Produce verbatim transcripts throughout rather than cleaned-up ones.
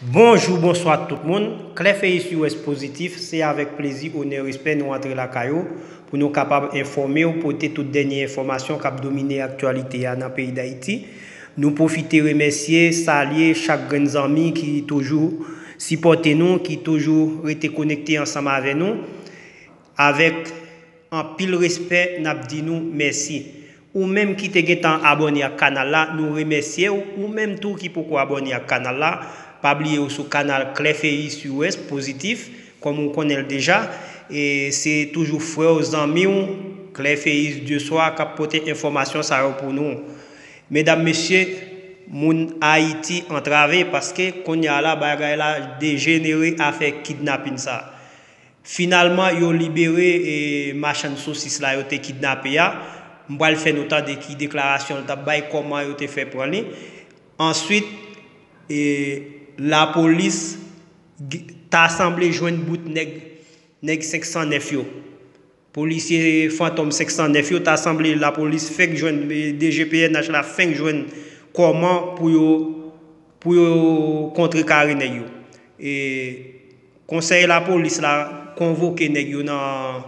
Bonjou, bonswa tout moun. Klè Feyis U S Pozitif, se avèk plezi, onè, respè nou antre lakay ou pou nou kapab enfòme w, pote tout dènye enfòmasyon k ap domine aktyalite a nan peyi Dayiti. Nou pwofite remèsye, salye chak grenn zanmi ki toujou sipòte nou, ki toujou rete konekte ansanm avè nou. Avèk anpil respè, n ap di nou mèsi. Ou menm ki te gentan abòne ak kanal la, nou remèsye w. Ou menm tou ki poko abòne ak kanal la, pa bliye w sou kanal Klè Feyis U S Pozitif, kòm ou konnen l deja. E se toujou frè w, zanmi w, Klè Feyis Deswa k ap pote enfòmasyon sa yo pou nou. Medam, mesye, moun Ayiti antrave paske kounye a la bagay la dejenere afè kidnapin sa. Finalman, yo libere e machann sosis la yo te kidnape a. M pral fè nou tande ki deklarasyon l t ap bay, kòman yo te fè pran li. Answit, e, lapolis g- ta sanble jwenn bout nèg, nèg senk san nèf yo. Polisye Fantom senk san nèf yo ta sanble lapolis fèk jwenn, e, D G P N H la fenk jwenn kòman pou yo, pou yo kontrekare nèg yo. E, Konsèy lapolis la konvoke nèg yo nan,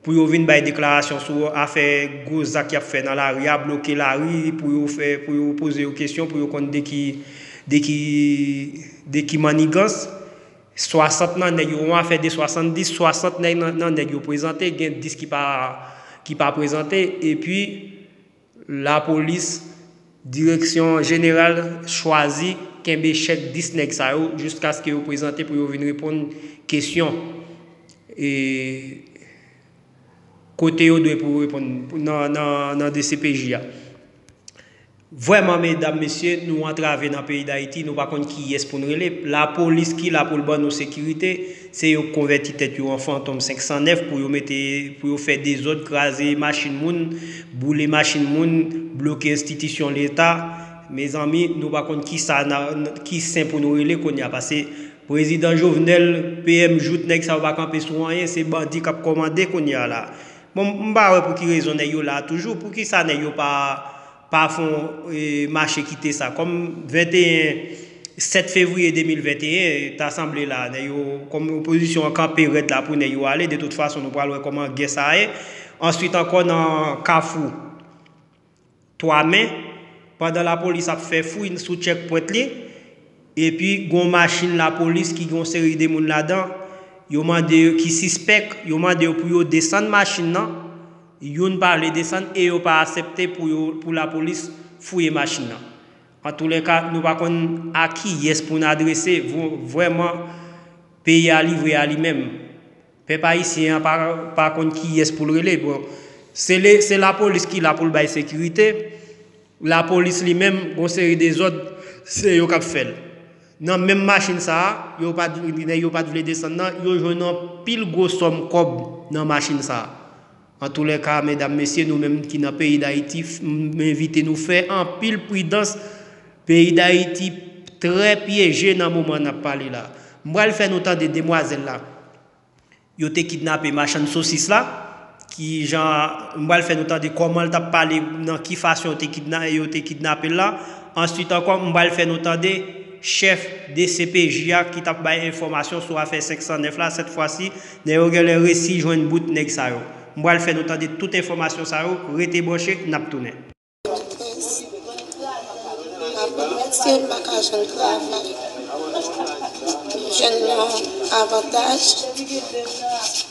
pou yo vin bay deklarasyon sou afè gwo zak y ap fè nan lari a, bloke lari pou yo fè, pou yo poze yo kesyon, pou yo konn de ki, de ki, de ki mannigans. Swasant nan nèg yo, yon afè de swasanndis, swasant nèg nan, nan nèg yo prezante, gen dis ki pa, ki pa prezante, epi lapolis, direksyon jeneral chwazi kenbe chèk dis nèg sa yo jiskaske yo prezante pou yo vin reponn kesyon, e, kote yo dwe pou reponn nan, nan, nan D C P J a. Vrèman, medam, mesye, nou antrave nan peyi Dayiti, nou pa konn kiyès pou n rele. Lapolis ki la pou l ban nou sekirite, se yo k konvèti tèt yo an Fantom senk san nèf pou yo mete, pou yo fè dezòd, kraze machin moun, boule machin moun, bloke enstitisyon Leta. Mezanmi, nou pa konn kisa na, ki sen pou nou rele kounye a, paske Prezidan Jovenel, P M Jout, nèg sa yo pa kanpe sou anyen, se bandi k ap kòmande kounye a la. Bon, m pa wè pou ki rezon nèg yo la toujou. Poukisa nèg yo pa, pa fè yon, e, mache kite sa? Kòm venteyen, sèt fevriye de mil venteyen, ta sanble la, nèg yo, kòm opozisyon an kanpe rèd la pou nèg yo ale, de tout fason, nou pral wè kòman gè sa a ye. Answit ankò, nan Kafou Twa Me, pandan lapolis ap fè fouy sou tchèkpwent li, epi gon machin lapolis ki gon seri de moun ladan, yo mande yo, ki sispèk, yo mande yo pou yo desann machin nan, youn pa vle desann e yo pa aksepte pou yo, pou lapolis fouye machin nan. Antoulèka, nou pa konn a kiyès pou n adrese, vre- vrèman, peyi a livre a li menm. Pèp ayisyen an pa, pa konn kiyès pou l rele. Bon, se le, se lapolis ki la pou l bay sekirite. Lapolis li menm, gon seri dezòd, se yo k ap fè l. Nan menm machin sa a, yo pa t, nèg yo pa t vle desann nan, yo jwenn anpil gwo sòm kòb nan machin sa a. Antoulèka, medam, mesye, nou menm ki nan peyi Dayiti, m envite nou fè anpil pridans. Peyi Dayiti trè pyeje nan moman n ap pale la. M pral fè nou tande demwazèl la. Yo te kidnape machann sosis la. Ki jan, m pral fè nou tande kòman l t ap pale, nan ki fason yo te kidna- yo te kidnape l la. Answit ankò, m pral fè nou tande chèf D C P J a ki t ap bay enfòmasyon sou afè senk san nèf la. Sèt fwa si, nèg yo genlè resi jwenn bout nèg sa yo. M pral fè nou tande tout enfòmasyon sa yo. Rete branche, n ap tounen. M ap remèsye, m pa ka jwenn travay. M jwenn yon avantaj.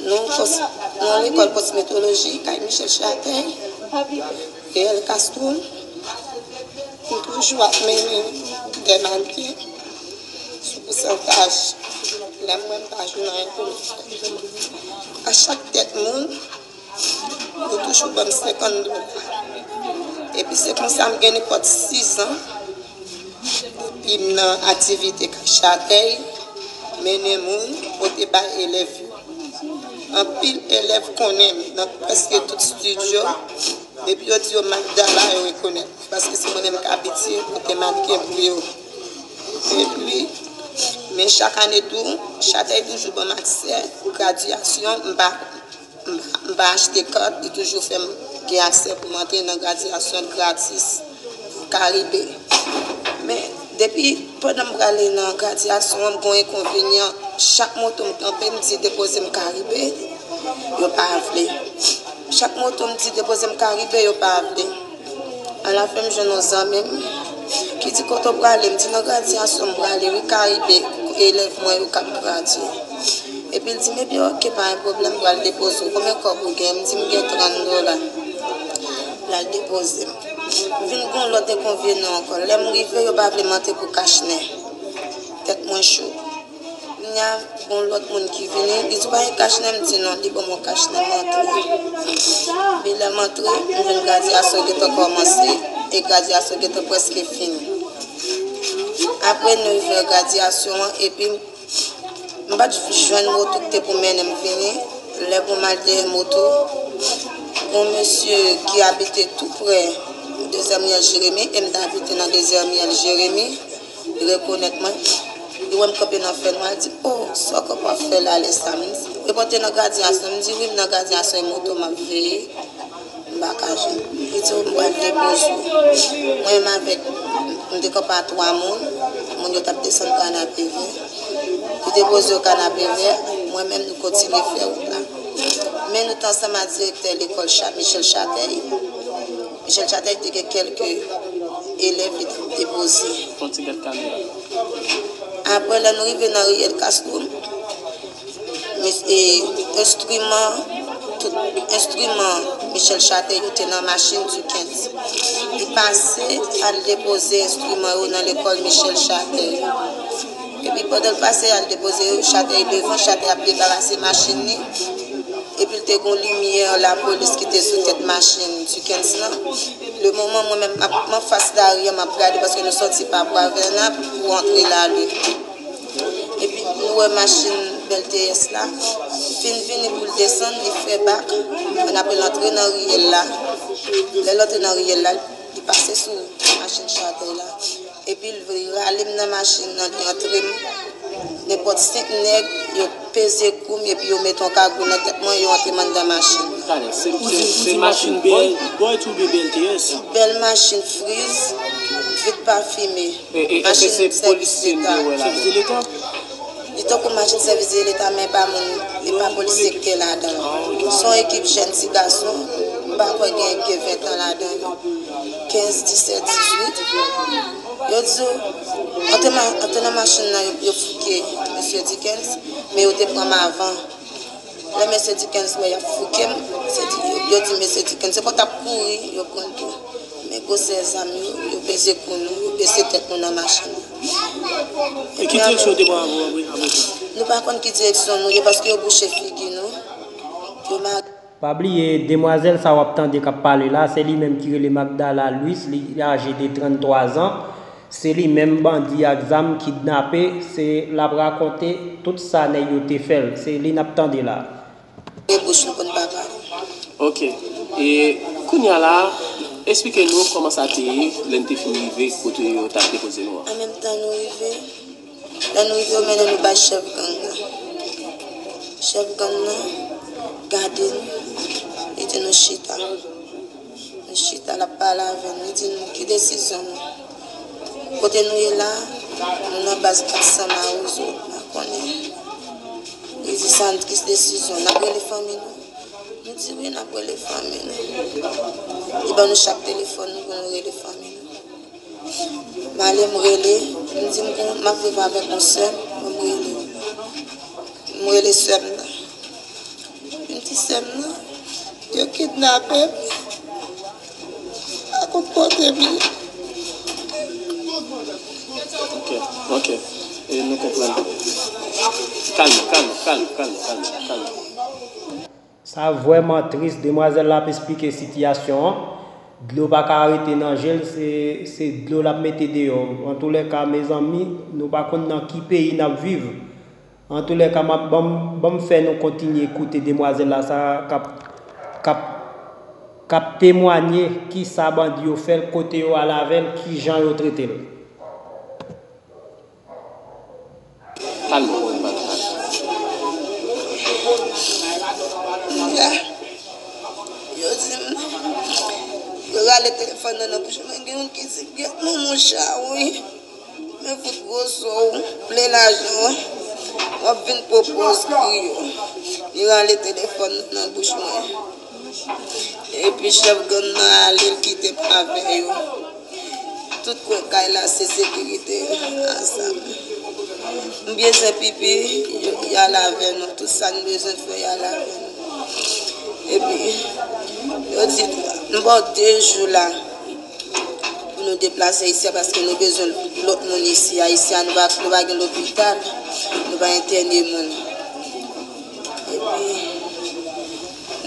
Nou pòs- nou lekòl kosmetoloji kay Michel Chatèy, Reyèl Kastwo. M toujou ap mennen dè mannequin sou pousantaj. Lè m wè m pa jwenn anyen pou m fè. A chak tèt moun, yo toujou ban m senkant dola. Epi se konsa m gen nenpòt sis an depi m nan aktivite kay Chatèy, mennen moun, pote bay elèv yo. Anpil elèv konnen m nan prèske tout estidyo. Depi yo di yo Magdala, yo rekonèt mwen, paske se mwen menm k abitye pote mannequin pou yo. Epi, men chak ane tou, Chatèy toujou ban m aksè gradyasyon, m pa, m pa, m pa achte kat, li toujou fè m gen aksè pou m antre nan gradyasyon gratis pou Karibe. Men, Depi pandan m prale nan gradyasyon an, m gen yon enkonvenyan. Chak moto m kanpe, m di depoze m Karibe, yo pa vle. Chak moto m di depoze m Karibe, yo pa vle. Alafen, m jwenn yon zanmi m ki di, "Kote w prale?" M di, "Nan gradyasyon m prale, wi, Karibe, elèv mwen yo k ap gradye." Epi l di m, "Ebyen, oke, pa gen pwoblèm, m pral depoze w. Konbyen kòb ou gen?" M di, "M gen trant dola." L al depoze m. Vin gen yon lòt enkonvenyan ankò. Lè m rive, yo pa vle m antre pou kachnen. Tèt mwen cho. Kounye a, gen yon lòt moun ki vini, li di, "Pa gen kachnen?" M di, "Non." Li ban m yon kachnen, m antre. Epi lè m antre, m jwenn gradyasyon gentan kòmanse, e gradyasyon gentan prèske fini. Apre nou rive gradyasyon an, epi m pa t jwenn moto ki te pou mennen m vini. Lè pou m al dèyè moto, gen yon mesye ki abite tou prè Dezè Miyèl Jeremi, e m t abite nan Dezè Miyèl Jeremi, li rekonèt mwen. Li wè m kanpe nan fènwa, li di, "O, sa w kanpe ap fè la lè sa?" M di, "Ou te nan gradyasyon?" M di, "Wi, m nan gradyasyon, e moto m ap veye." M pa ka jwenn. Li di, "M pral depoze w." Mwen menm avèk, m te kanpe a twa moun, moun yo t ap desann Kanapevè. Li depoze yo Kanapevè, mwen menm nou kontinye fè wout la. Men nou t ansanm ak direktè lekòl Cha-, Michel Chatèy. Michel Chatèy te gen kèlke elèv li t ap depoze. Fon ti gad kamera. Apre, lè nou rive nan riyèl Kastwo, Mis-, e, enstriman, tout enstriman Michel Chatèy yo te nan machin Dickens. Li pase al depoze enstriman yo nan lekòl Michel Chatèy. Epi pandan l pase al depoze yo, Chatèy devan, Chatèy ap debarase machin li. Epi l te gen yon limyè lapolis ki te sou tèt machin Dickens lan. Le moman mwen menm m ap, m anfas lari a, m ap gade paske nou sòti pa Bwa Vèna pou antre Lalin. Epi nou wè machin bèl T S la fin vini pou l desann, li fè bak, ann apre l antre nan riyèl la. Lè l antre nan riyèl la, li pase sou machin Chatèy la. Epi l rale m nan machin nan, li antre m. Nenpòt senk nèg, yo peze kou m, epi yo mete yon kagoul nan tèt mwen, yo antre m anndan machin nan. Talè, se, se, se machin bèl, bèl T S? Bèl machin friz, vit pafime. E, e, èske se polisye m te wè la? Sèvis de leta? Li tankou machin sèvis de leta, men pa moun, li pa polisye ki te ladan l. Se yon ekip jèn ti gason, m pa kwè gen, gen ven tan ladan yo. Kenz, disèt, dizuit. Yo di yo, antre ma-, antre nan machin nan, yo, yo fouke mesye Dickens, men yo te pran m avan. Lè mesye Dickens wè y ap fouke m, se di, yo, yo di mesye Dickens, se pou t ap kouri, yo pran l tou. Men gwosè zam yo, yo peze kou nou, yo bese tèt nou nan machin nan. E ki direksyon yo te pran avè w apre, apre sa? Nou pa konn ki direksyon nou ye, paske yo bouche figi nou. Yo mare. Pa bliye, demwazèl sa w ap tande k ap pale la, se li menm ki rele Magdala Louis, li aje de tranntwa zan. Se li menm bandi ak zam kidnape, se l ap rakonte tout sa nèg yo te fè l. Se li n ap tande la. E bouch nou konn papa. Ok. E kounye a la, esplike nou kòman sa te ye lè n te fin rive kote yo t ap depoze nou an. An menm tan nou rive, lè nou rive, yo mennen nou bay chèf gang nan. Chèf gang nan gade nou, li di nou chita. Nou chita, l ap pale avè n, li di nou ki desizyon nou. Kote nou ye la, nou nan baz kat san Mawozo, m pa konnen. Li di sa, ki desizyon, n ap rele fanmi nou? Nou di wi, n ap rele fanmi nou. Li ban nou chak telefòn nou pou nou rele fanmi nou. M ale, m rele, m di m kon, m ap viv avèk yon sè m, m rele. M rele sè m nan. M di sè m nan, yo kidnape m. Pa konn kote m ye. Ok, ok. E nou konprann. Kalme, kalme, kalme, kalme, kalme, kalme. Sa vrèman tris, demwazèl la ap esplike sitiyasyon an. Dlo pa ka rete nan je l, se, se dlo l ap mete deyò. Antoulèka, mezanmi, nou pa konn nan ki peyi n ap viv. Antoulèka, m ap, ban m, ban m fè nou kontinye koute demwazèl la, sa k ap, k ap, k ap temwanye kisa bandi yo fè l, kote yo al avè l, kijan yo trete l. Kalme, kalme, kalme. Yo di m, yo rale telefòn nan nan bouch mwen, gen youn ki di, "Gèt mwen, monchè, wi." Mwen fout gwo so w, plen lajan w, w ap vin pran pòz kriye. Li rale telefòn nan nan bouch mwen. Epi chèf gang nan ale, l kite m avè yo. Tout kwen kay la se sekirite ansanm. M bezwen pipi, yo, y al avè nou. Tout sa n bezwen fè, y al avè nou. Epi, yo di, m ba w de jou la pou nou deplase isi a, paske nou bezwen lòt moun isi a. Isi a, nou pa, nou pa gen lopital, nou pa entène moun. Epi,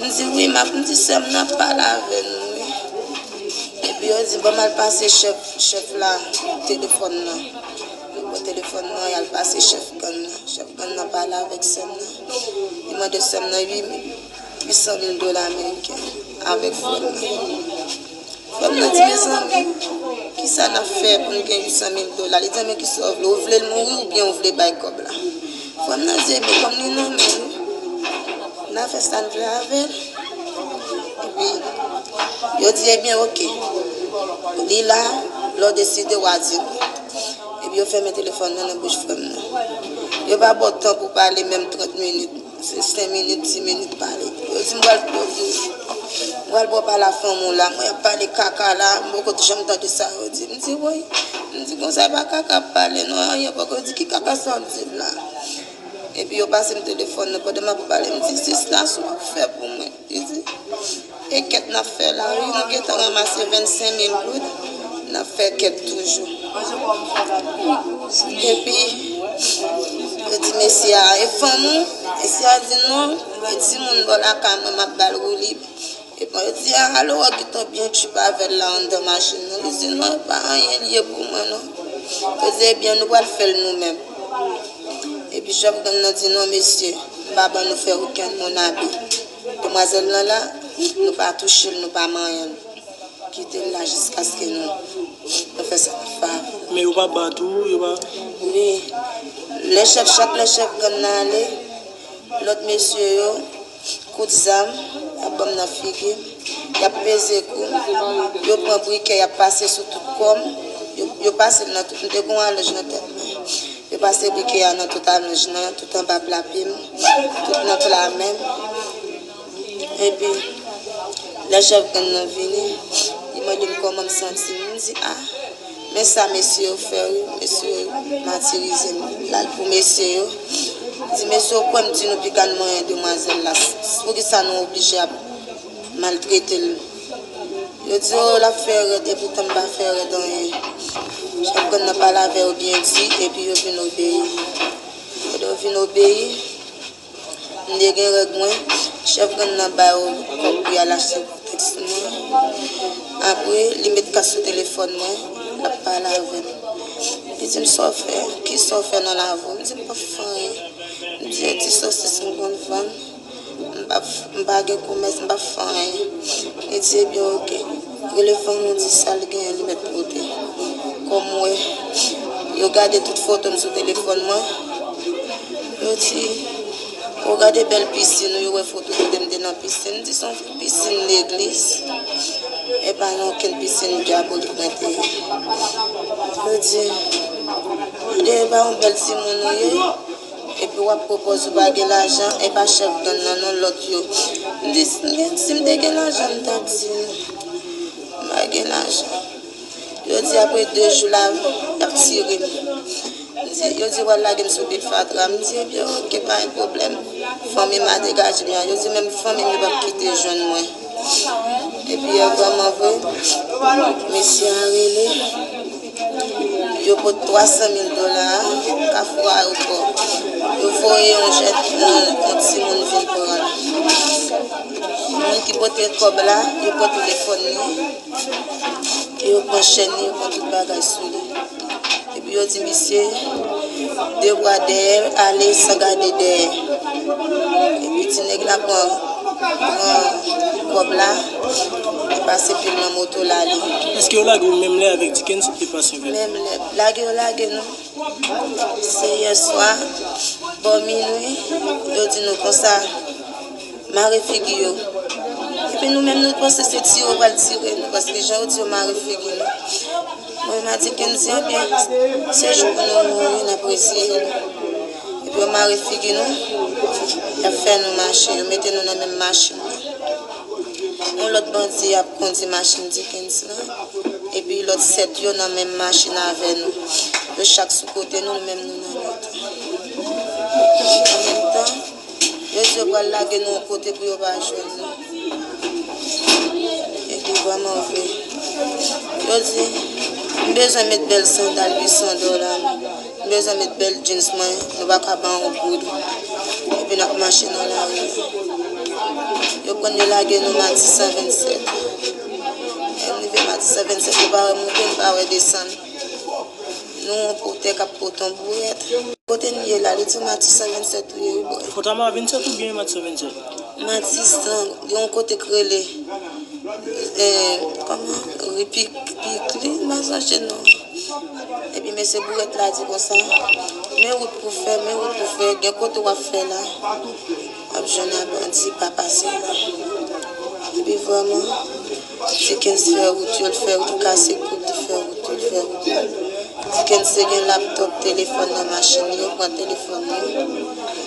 m di, wi, m ap, m di, sè m nan ap pale avè nou, wi. Epi, yo di, ban m al pase chèf, chèf la telefòn nan. Yo pran telefòn nan, y al pase chèf gang nan. Chèf gang nan pale avèk sè m nan. Li mande sè m nan uit, uit san mil dola ameriken avèk frè m nan. Frè m nan di, mezanmi, kisa n ap fè pou n gen uit san mil dola? Li di, men kisa w vle? Ou vle l mouri oubyen ou vle bay kòb la? Frè m nan di, ebyen, kòm li nan men nou, n a fè sa n vle avè l. Epi, yo di, ebyen, oke. Li la, lè w deside, w a di nou. Epi, yo fèmen telefòn nan nan bouch frè m nan. Yo pa ba w tan pou pale menm trant minit. Se senk minit, dis minit pale. Yo di m pral, yo di, m pral ba w pale a fanmi w la. Mwen ap pale kaka la, m poko janm tande sa yo di. M di, woy. M di, konsa e pa kaka ap pale, non, anyen poko di. Ki kaka sa w di m la? Epi yo pase m telefòn nan, pandan m ap pale, m di, zis la, sa w ap fè pou mwen? Li di, e kèt n ap fè la, wi, nou gentan ranmase vennsenk mil goud, n ap fè kèt toujou. Epi, yo di mesye a, e fanm ou? Mesye a di, non, e timoun bò lakay mwen, m ap ba l woulib. Epi yo di, a, alò w gentan byen tchip avè l la anndan machin nan. Li di, non, e pa anyen l ye pou mwen, non. Yo di, ebyen, nou pral fè l nou menm. Epi chèf gang nan di, non, mesye, m pa ban nou fè okenn moun abi. Demwazèl lan la, nou pa touche l, nou pa manyen l. Kite l la jiskaske nou, nou fè sa n ap fè avè l. Men yo pa bat ou, yo pa. Wi. Lè chèf, chak lè chèf gang nan ale, lòt mesye yo, kout zam, y ap ban m nan figi m, y ap peze kou m, yo pran brikè, y ap pase sou tout kò m, yo, yo pase l nan tout, m te gen yon alonj nan tèt mwen. Yo pase brikè a nan tout alonj nan, tout anba pla pye m, tout nan pla men m. Epi, lè chèf gang nan vini, li mande m kòman m santi m. M di, a, men sa mesye yo fè, wi, mesye yo matirize m. L al pou mesye yo. Li di, mesye yo kwè m di nou piga n manyen demwazèl la. Poukisa nou oblije ap maltrete l? Yo di, o, l ap fè rèd, epoutan m pa fè rèd anyen. Chèf gang nan pale avè yo byen di, epi yo vin obeyi. Lè yo vin obeyi, m te gen règ mwen, chèf gang nan ba yo kòb pou y al achte kòtèks mwen. Apre, li met kas sou telefòn mwen, l ap pale avè m. Li di m, sa w fè? Kisa w fè nan lavi w? M di, m pa fè anyen. M di, yo di sosis m konn vann. M pa, m pa gen komès, m pa fè anyen. Li di, ebyen, oke. Rele fanmi w, di sa l genyen, li mèt pote. Kòm m wè, yo gade tout foto m sou telefòn mwen. Yo di, ou gade bèl pisin ou, yo wè foto kote m te nan pisin. M di, se yon pisin legliz. E pa nan okenn pisin dyabolik mwen te ye. Yo di, gade, e pa yon bèl timoun ou ye. Epi w ap pran pòz ou pa gen lajan, e pa chèf gang nan non, lòt yo. M di, si m gen, si m te gen lajan, m t ap di nou. M pa gen lajan. Yo di apre de jou la, y ap tire m. M di, yo di w al lage m sou pye fatra. M di, ebyen, oke, pa gen pwoblèm. Fanmi m a degaje m. Yo di menm fanmi m yo p ap kite jwenn mwen. Epi vrèman vre, mesye a rele. Yo pot twa san mil dola a, Kafou Ayewopò. Yo voye yon jèn, yon, yon timoun vin pran l. Moun ki pote kòb la, yo pran telefòn li, e yo pran chèn li, yo pran tout bagay sou li. Epi yo di misye, de bra dèyè, ale san gade dèyè. Epi ti nèg la pran, pran kòb la, li pase pye l nan moto l ale. Èske yo lage w menm lè avèk Dickens ou te pase avè l? Menm lè. Lage yo lage nou. Se yèswa, bò minwi, yo di nou konsa, mare figi yo. Epi nou menm nou panse se tire yo pral tire nou, paske jan yo di yo mare figi nou. Mwen, m a di Kenzi, ebyen, se jou pou nou mouri, n ap reziye nou. Epi yo mare figi nou, y ap fè nou mache, yo mete nou nan menm machin nan. Yon lòt bandi ap kondi machin Dickens lan, epi lòt sèt yo nan menm machin avè nou. Yo chak sou kote nou, nou menm nou nan mitan. An menm tan, yo di yo pral lage nou yon kote pou yo pa jwenn nou. Epi vrèman vre, yo di, m bezwen met bèl sandal uit san dola, m bezwen met bèl jeans mwen, nou pa ka ban yon goud. Epi n ap mache nan lari. Yo pran yo lage nou Matisan vennsèt. Lè n rive Matisan vennsèt, nou pa wè monte, nou pa wè desann. Nou yon pòtè k ap pote yon bourèt. Kote n ye la, li di w Matisan vennsèt ou ye, wi, bòy. Fòtama vennsèt oubyen Matisan vennsèt? Matisan, gen yon kote k rele, eh, kòman? Ri Pik-, Pikli, m pa sonje non. Epi mesye bourèt la di konsa, men wout pou fè, men wout pou fè, gen kote w ap fè la. W ap jwenn a bandi pa pase la. Epi vrèman, Dickens fè wout yo, l fè wout, kase koud, li fè wout yo, l fè wout yo. Dickens te gen laptòp, telefòn nan machin, yo pran telefòn nou.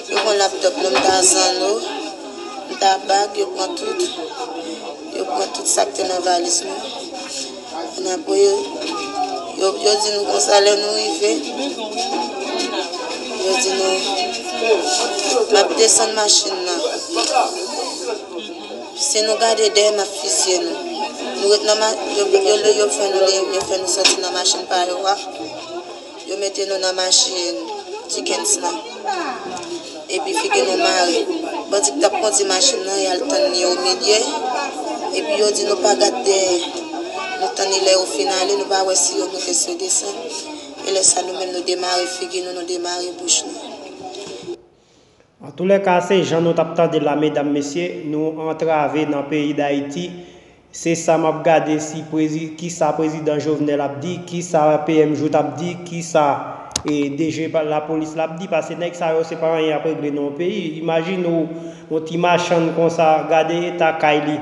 Yo pran laptòp nou, m ta zanno, m ta bag, yo pran tout. Yo pran tout sa k te nan valiz nou. N apre yo, yo, yo di nou konsa lè nou rive, yo di nou, n ap desann machin nan. Si nou gade dèyè, m ap fizye nou. Nou ret nan ma-, yo, yo, yo, yo fè nou, yo fè nou sòti nan machin pa yo a. Yo mete nou nan machin Dickens lan. Epi figi nou mare. Bandi k t ap kondi machin nan, y al tann li omilye. Epi yo di nou pa gad dèyè. Nou tann li lè yo fin ale, nou pa wè si yo moute, si yo desann. E lè sa nou menm nou demare figi nou, nou demare bouch nou. Antoulèka, se jan nou t ap tande l la, medam, mesye, nou antrave nan peyi Dayiti. Se sa m ap gade si prezi-, kisa prezidan Jovenel ap di, kisa P M Jouthe ap di, kisa e, D G pa-, lapolis la ap di, paske nèg sa yo se pa anyen y ap regle nan yon peyi. Imajine w, yon ti machann konsa, gade eta kay li.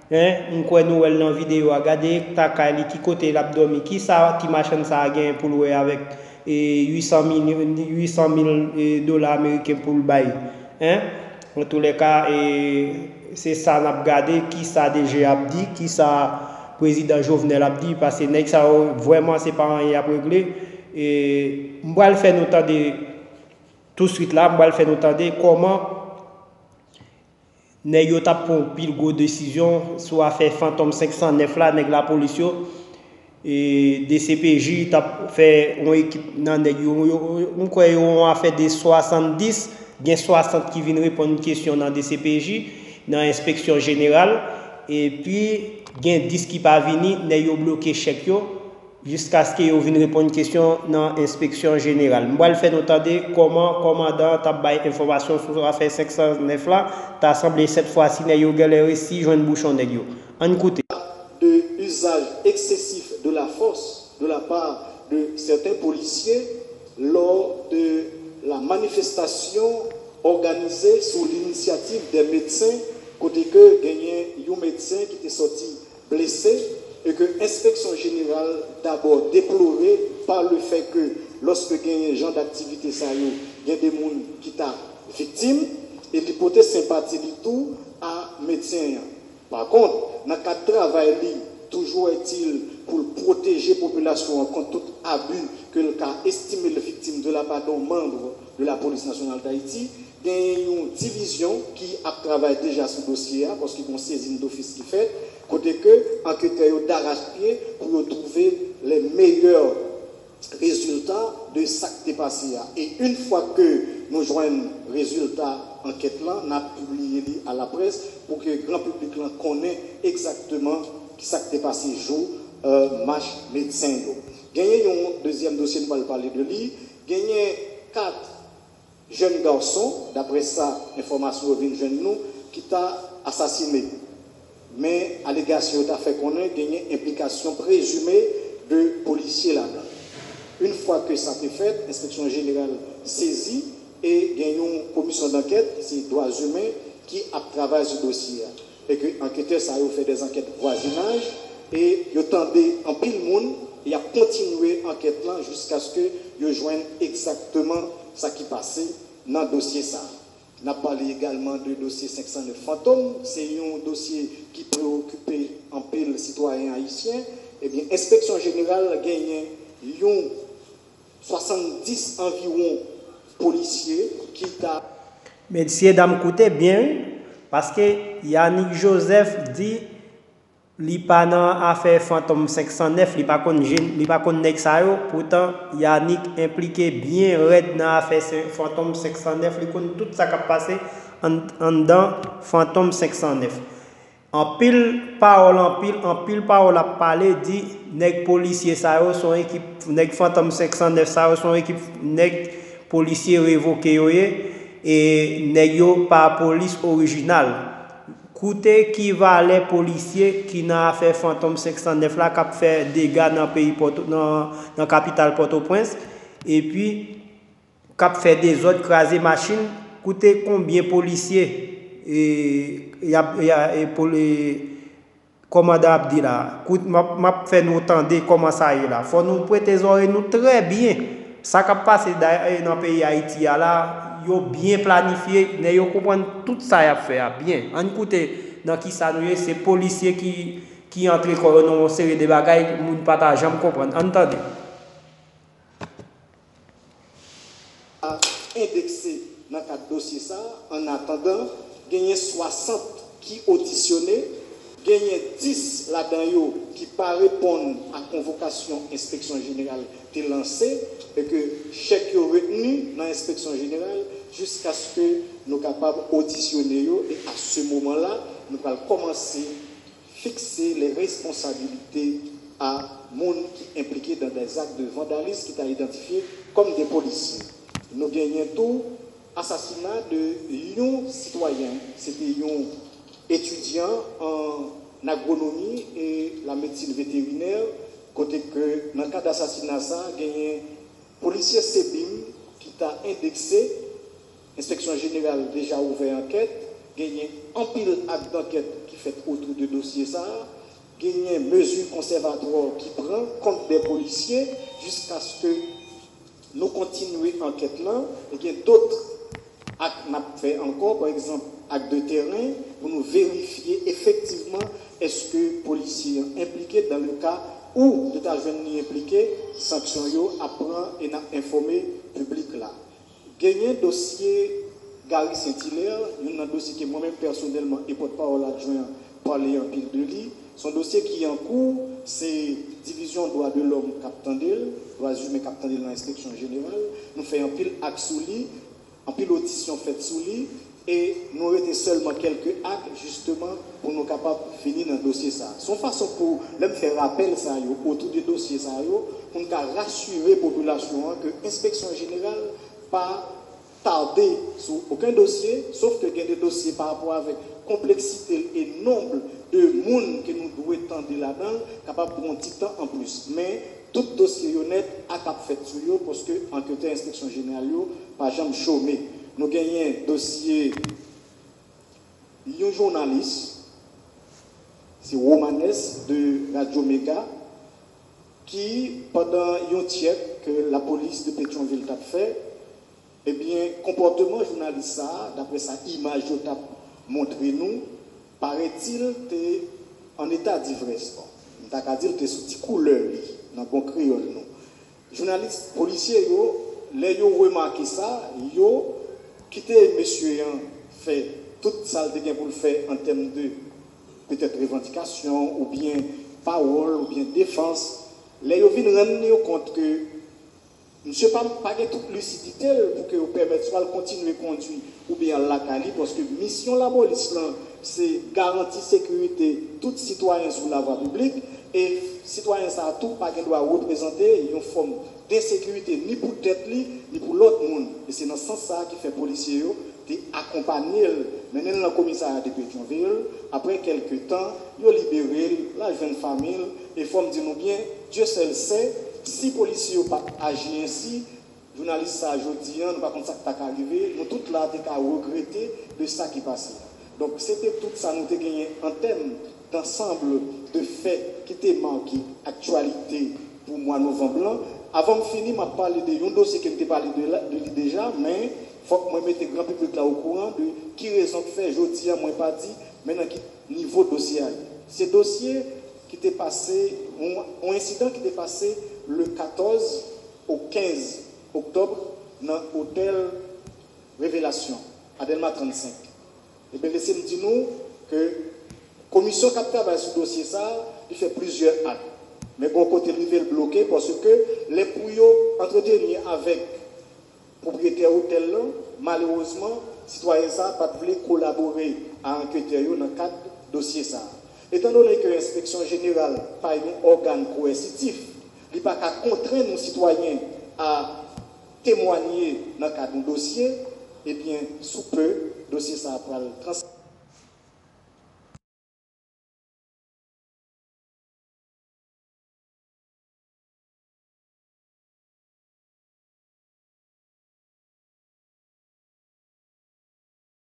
Hein, m kwè nou wè l nan videyo a. Gade eta kay li, ki kote l ap dòmi, kisa ti machann sa a genyen pou l wè avèk e, uit san mil, uit san mil e, dola ameriken pou l bay. Hein? Antoulèka, e, se sa n ap gade, kisa D G ap di, kisa prezidan Jovenel ap di, paske nèg sa yo vrèman se pa anyen y ap regle. E, m pral fè nou tande touswit la, m pral fè nou tande kòman nèg yo t ap pran yon pil gwo desizyon sou afè Fantom senk san nèf la, nèg lapolis yo, e, D C P J t ap fè yon ekip nan nèg yo, yo, yo, m kwè yo yon afè de swasanndis, gen swasant ki vin reponn kesyon nan D C P J, nan enspeksyon jeneral, epi gen dis ki pa vini, nèg yo bloke chèk yo, jiskaske yo vin reponn kesyon nan enspeksyon jeneral. M pral fè nou tande kòman kòmandan an t ap bay enfòmasyon sou afè senk san nèf la, ta sanble sèt fwa si nèg yo genlè resi jwenn bouchon nèg yo. Ann koute. De usage excessif de la force de la part de certains policiers lors de la manifestation organisée sous l'initiative des médecins, kote ke genyen yon medsen ki te sòti blese, e ke enspeksyon jeneral dabò deplore pa le fè ke lòske genyen jan daktivite sa yo, gen de moun ki ta viktim, e li pote senpati li tou a medsen an. Pa kont, nan kad travay li, toujou ètil, pou l pwoteje popilasyon an kont tout abi ke l ka estime l viktim de la part d'un membre de la Police Nationale d'Haïti, genyen yon divizyon ki ap travay deja sou dosye a, paske gon sezin dofis ki fèt, kote ke anketè yo darachpye pou yo twouve les meilleurs résultats de sa k te pase a. E une fois que nou jwenn rezilta ankèt lan, n ap pibliye li a laprès pou ke gran piblik lan konnen egzakteman sa k te pase jou, e, mach medsen yo. Genyen yon dezyèm dosye nou pral pale de li. Genyen kat jèn gason, daprè sa enfòmasyon yo vin jwenn nou, ki ta asasine. Men alegasyon yo ta fè konnen genyen enplikasyon prezime de polisye ladan. Une fois que ça te fèt, enspeksyon jeneral sezi e gen yon komisyon dankèt, se dwa imen, ki ap travay sou dosye a. E ke anketè sa yo fè dè ankèt vwazinaj e yo tande anpil moun Y ap kontinye ankèt lan jiskaske yo jwenn egzakteman sa ki pase nan dosye sa a. N ap pale egalman de dosye senk san nèf Fantom, se yon dosye ki preokipe anpil sitwayen ayisyen. Ebyen, Enspeksyon Jeneral genyen yon swasanndis anviwon polisye ki ta Mesye dam, koute byen, wi, paske Yanick Joseph di li pa nan afè Fantom senk san nèf, li pa konn je, li pa konn nèg sa yo, poutan Yanick enplike byen rèd nan afè se, Fantom senk san nèf, li konn tout sa k ap pase ann, anndan Fantom senk san nèf. Anpil pawòl, anpil, anpil pawòl ap pale, di nèg polisye sa yo se yon ekip, nèg Fantom senk san nèf sa yo se yon ekip nèg polisye revoke yo ye, e nèg yo pa polis orijinal. Koute ki valè polisye ki nan afè Fantom senk san nèf la k ap fè dega nan peyi Pòto, nan, nan kapital Pòtoprens, epi k ap fè dezòd, kraze machin. Koute konbyen polisye, e, y ap, y a, e, poli-, kòmandan ap di la. Kout, m ap, m ap fè nou tande kòman sa ye la. Fò nou prete zòrèy nou trè byen. Sa k ap pase da, e, nan peyi Ayiti a la, yo byen planifye, nèg yo konprann tout sa y ap fè a byen. Ann koute nan kisa nou ye, se polisye ki, ki antre kò yo nan yon seri de bagay moun pa ta janm konprann. Ann tande. A endekse nan kad dosye sa a, annatandan, genyen swasant ki odisyone, genyen dis ladan yo ki pa reponn a konvokasyon Enspeksyon Jeneral te lanse, e ke chèk yo retni nan Enspeksyon Jeneral jiskaske nou kapab odisyone yo, e a se moman la, nou pral kòmanse fikse les responsabilités a moun ki enplike dans des actes de vandalisme ki ta idantifye kòm de polisye. Nou genyen tou asasina de yon sitwayen, se te yon etidyan an agwonomi e la medsin veterinè, kote ke nan kad asasina sa, genyen polisye sebim ki ta endekse. Enspeksyon Jeneral deja ouvè ankèt, genyen anpil ak dankèt ki fèt otou de dosye sa a, genyen mezi konsèvatwa ki pran kont de polisye jiskaske nou kontinye ankèt lan, e gen dòt ak n ap fè ankò, pa egzanp, ak de tèren, pou nou verifye efektivman èske polisye an enplike. Dan le ka ou yo ta jwenn li enplike, sanksyon yo ap pran e n ap enfòme piblik la. Genyen dosye Gary Saint Hilaire, youn nan dosye ke mwen menm pèsonèlman e pòtpawòl adjwen an pale anpil de li. Se yon dosye ki an kou, se Divizyon Dwa de Lòm k ap tande l, Dwa Imen k ap tande l nan Enspeksyon Jeneral. Nou fè anpil ak sou li, anpil odisyon fèt sou li, e nou rete sèlman kèlke ak, jisteman, pou nou kapab fini nan dosye sa a. Se yon fason pou, lè m fè rapèl sa yo, otou de dosye sa yo, pou n ka rasire popilasyon an ke Enspeksyon Jeneral pa tade sou okenn dosye, sof ke gen de dosye pa rapò avèk konpleksite l e nonb de moun ke nou dwe tande ladan l, kapab pran yon ti tan anplis. Men, tout dosye yo nèt ak ap fèt sou yo, paske anketè Enspeksyon Jeneral yo pa janm chome. Nou genyen dosye yon jounalis, se Romanes de Radio Mega, ki, pandan yon tchèk ke lapolis de Petyonvil t ap fè, ebyen, konpòteman jounalis sa a, daprè sa imaj yo t ap montre nou, parètil te an eta divrès. Bon, m ta ka di l te sou ti koulè li, nan bon kreyòl nou. Jounalis, polisye yo, lè yo remake sa, yo kite mesye an fè tout sa l te gen pou l fè an tèm de, petèt, revandikasyon, oubyen pawòl, oubyen defans. Lè yo vin rann yo kont ke misye pa, pa gen tout lisidite l pou ke yo pèmèt swa l kontinye kondui oubyen al lakay li, paske misyon lapolis lan, se garanti sekirite tout sitwayen sou lavwa piblik, e sitwayen sa a tou pa gen dwa reprezante yon fòm de ensekirite ni pou tèt li, ni pou lòt moun. E se nan sans sa a ki fè polisye yo te akonpanye l, mennen l nan komisarya de Petyonvil. Apre kèlke tan, yo libere l, l al jwenn fanmi l. E fò m di nou byen, Dieu seul sait, si polisye yo pa t aji ensi, jounalis sa a jodi a, nou pa konn sa k ta ka rive, nou tout la te ka regrete de sa ki pase a. Donk, se te tout sa nou te genyen an tèm d'ensemble de faits ki te make aktyalite pou mwa novanm lan. Avan m fini, m ap pale de yon dosye ke m te pale de, la, de li deja, men fòk mwen mete gran piblik la okouran de ki rezon k fè jodi a mwen pa di men nan ki nivo dosye a ye. Se dosye ki te pase, yon, yon ensidan ki te pase le katòz au quinze octobre nan otèl Revelasyon, a Dèlma trannsenk. Ebyen, lese m di nou ke komisyon k ap travay sou dosye sa a, li fè plizyè ak. Men gon kote l rive l bloke paske lè pou yo antreteni avèk pwopriyetè otèl lan, malerezman, sitwayen sa a pa t vle kolabore a anketè yo nan kad dosye sa a. Etandone ke enspeksyon jeneral pa yon ògàn kowèsitif, li pa ka kontrenn yon sitwayen a temwanye nan kad yon dosye, ebyen, sou pe, dosye sa a pral trans-